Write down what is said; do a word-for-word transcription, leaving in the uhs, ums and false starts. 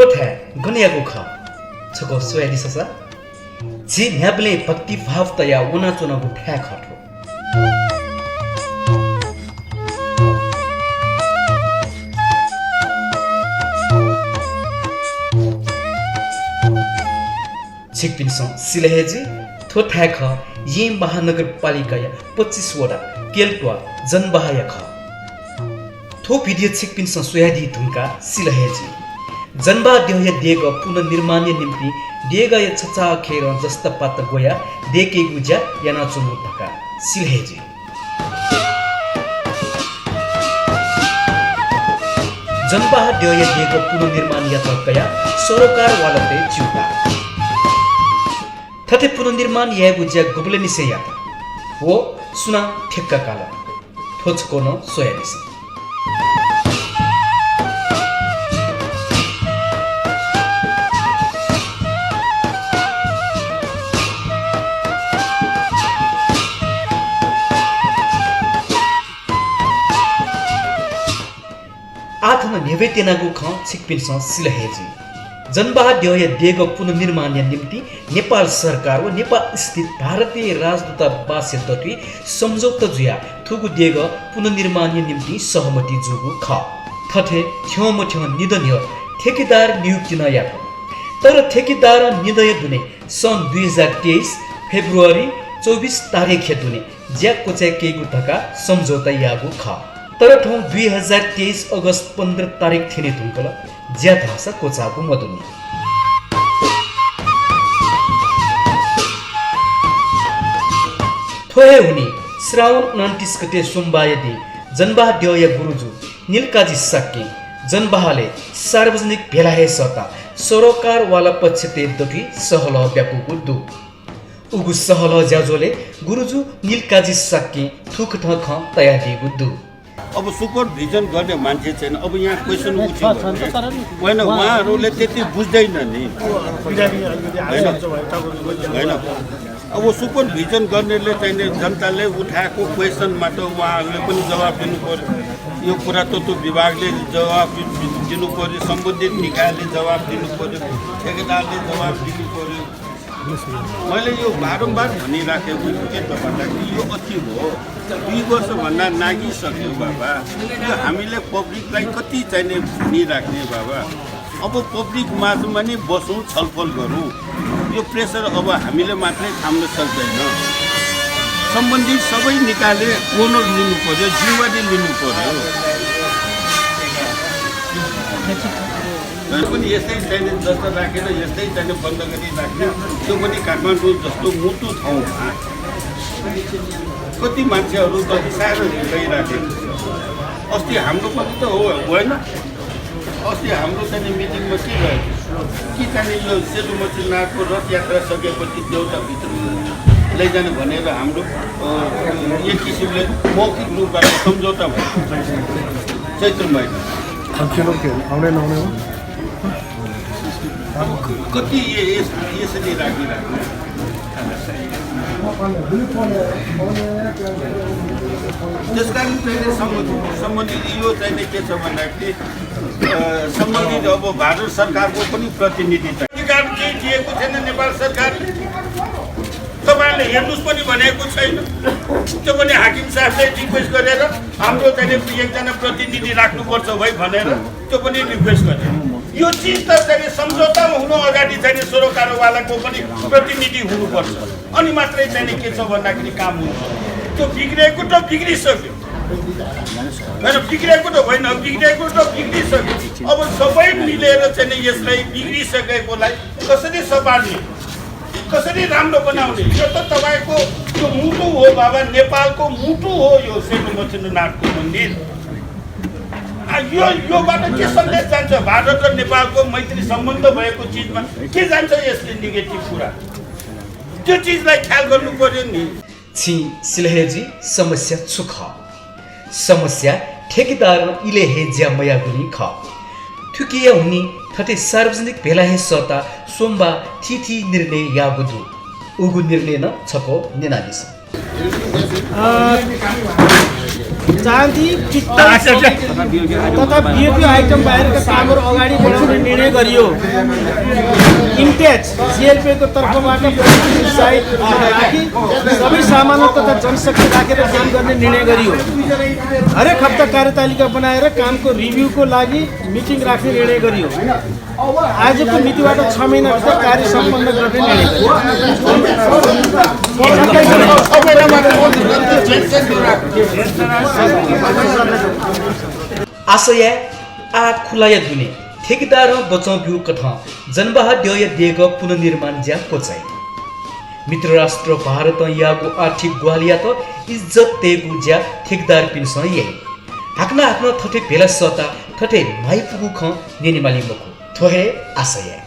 थाय् गनयागु खः? छकः स्वयादिसँ सा। झी न्ह्याबलें भक्तिभाव तयाः वनाच्वनागु थाय् खः थ्व। छिकपिन्सं सिल हे जुइ, थ्व थाय् खः येँ महानगरपालिकाया पच्चिस वडा केल्टोवा जनबाहाया खः। थ्व भिडियो छिकपिन्सं स्वयादी धुंकाः सिल हे जुइ। जनबाहा द्यःया देगः पुनर्निर्माणया निंतिं देगःया छचाःखेरं जस्तापाता ग्वयाः दयेकेगु ज्या यानाच्वंगु धकाः सिल हे जुइ। जनबाहा द्यःया देगः पुनर्निर्माण यात कयाः सरोकारवालातय् च्यूताः। थथे पुनर्निर्माण यायेगु ज्या गुबलेंनिसें यात व सुनां ठेक्का काल? थ्व छकः नं स्वयादिसँ। आः थन न्ह्यब्वये त्यनागु खँ छिकपिन्सं सिल हे जुइ। जनबाहा द्यःया देगः पुनर्निर्माणया निंतिं नेपाल सरकार व नेपालस्थित भारतीय राजदूतावासया दथुइ सम्झौता जुयाः थुगु देगः पुनर्निर्माणया निंतिं सहमति जूगु खः। थथे थ्यंमथ्यं निदँ न्ह्यः ठेकेदार नियुक्ति नं यात। तर ठेकेदारं निदँया दुने सन् दुई हजार तेइस फेब्रुअरी चौबिस तारिखया दुने ज्या क्वचाय्केगु धकाः सम्झौता याःगु खः। तर थौं दुई हजार तेइस अगस्त पन्ध्र तारिख थ्यने धुंकल, ज्या धाःसा क्वचाःगु मदुनि। थ्व हे हुनिं श्रावण उनन्तिस गते सोमबाःया दिं जनबाहा द्यःया गुरुजु नीलकाजी शाक्यं जनबाहालय् सार्वजनिक भेला हे सःताः सरोकारवाला पक्षतय् दथुइ सहलह ब्याकूगु दु। उगु सहलह ज्याझ्वलय् गुरुजु नीलकाजी शाक्यं थुकथं खँ तयादीगु दु। अब supervision गर्ने मान्छे छैन। अब यहाँ question उठ्यो भने, होइन, उहाँहरूले त्यति बुझ्दैन नि। होइन, होइन। अब supervision गर्नेले चाहिँ नि जनताले उठाएको question मात्र उहाँहरूले पनि जवाफ दिनु पर्यो। यो पुरातत्व विभागले जवाफ दि-, दिनु पर्यो, सम्बन्धित निकायले जवाफ दिनु पर्यो, ठेकेदारले जवाफ दिनु पर्यो। मैले यो बारम्बार भनिराखेको छु के त भन्दाखेरि यो अति हो, दुई वर्षभन्दा नाघिसक्यो बाबा। यो हामीले पब्लिकलाई कति चाहिँ नि भनिराख्ने बाबा। अब पब्लिक माझमा नि बसौँ, छलफल गरौँ। यो प्रेसर अब हामीले मात्रै थाम्न सक्दैन। सम्बन्धित सबै निकायले ओनर लिनु पर्यो, जिम्मेवारी लिनु पर्यो। तर पनि यस्तै चाहिँ नि जस्तो राखेर यस्तै चाहिँ नि बन्द गरिराख्ने, त्यो पनि काठमाडौँ जस्तो मुटु ठाउँमा कति मान्छेहरू त रिसाएर हिँडिरहेको छ। अस्ति हाम्रो पनि त हो, होइन? अस्ति हाम्रो चाहिँ नि मिटिङमा के भयो कि चाहिँ नि यो सेतुमैत्री नाथको रथयात्रा सकेपछि देउताभित्र लैजाने भनेर हाम्रो, अ, एक किसिमले मौखिक रूपबाट सम्झौता भयो चैत्र महिना। अब के लोग के आउने नआउने हो? कति ये-, यस-, यसरी राखिराख्ने? त्यस कारण चाहिँ नि सम्बन्धित, सम्बन्धित यो चाहिँ नि के छ भन्दाखेरि, अ, सम्बन्धित अब भारत सरकारको पनि प्रतिनिधि चाहिँ अधिकार केही दिएको छैन नेपाल सरकारले। तपाईँले हेर्नुस् पनि भनेको छैन। त्यो पनि हाकिम साहबले रिक्वेस्ट गरेर हाम्रो चाहिँ नि एकजना प्रतिनिधि राख्नुपर्छ भाइ भनेर त्यो पनि रिक्वेस्ट गरे। यो चिज त चाहिँ नि सम्झौतामा हुनु अगाडि चाहिँ नि सरोकारवालाको पनि प्रतिनिधि हुनुपर्छ, अनि मात्रै चाहिँ नि के छ भन्दाखेरि काम हुन्छ। त्यो बिग्रेको त बिग्रिसक्यो, होइन? बिग्रेको त होइन, बिग्रेको त बिग्रिसक्यो। अब सबै मिलेर चाहिँ नि यसलाई बिग्रिसकेकोलाई कसरी सपार्ने, कसरी राम्रो बनाउने? यो त तपाईँको यो मुटु हो बाबा, नेपालको मुटु हो यो सेतुमैत्री नाथको मन्दिर। आ, यो, योबाट के सन्देश जान्छ? भारत र नेपालको मैत्री सम्बन्ध भएको चिजमा के जान्छ यसले negative कुरा? त्यो चिजलाई ख्याल गर्नु पर्यो नि। छिं सिल हे जुइ समस्या छु खः? समस्या ठेकेदारं इलय् हे ज्या मयाःगुलिं खः। थुकिया हुनिं थथे सार्वजनिक भेला हे सःताः सोमबाः थीथी निर्णय याःगु दु। उगु निर्णय नं छकः न्यनादिसँ। अ, चाँदी, पित्तल तथा बियोबियो आइटम बाहेकका कामहरू अगाडि बढाउने निर्णय गरियो। इन्टेक्स, जिएलपीको तर्फबाट सहित राखी सबै सामानहरू तथा जनशक्ति राखेर काम गर्ने निर्णय गरियो। हरेक हप्ता कार्यतालिका बनाएर कामको रिभ्यूको लागि मिटिङ राख्ने निर्णय गरियो। आजको मितिबाट छ महिनाभित्र कार्य सम्पन्न गर्ने निर्णय गरियो। आशा याये, आः खुलाया दुने ठेकेदारं बचं ब्यूकथं जनबहाद्यःया देगः पुनर्निर्माण ज्या क्वचाइ। मित्र राष्ट्र भारतं याःगु आर्थिक ग्वाहालियात इज्जत तयेगु ज्या ठेकेदारपिन्सं याइ। हाकनं हाकनं थथे भेला सःताः थथे म्हाइपुगु खँ न्यनेमाली मखु। थ्व हे आशा याये।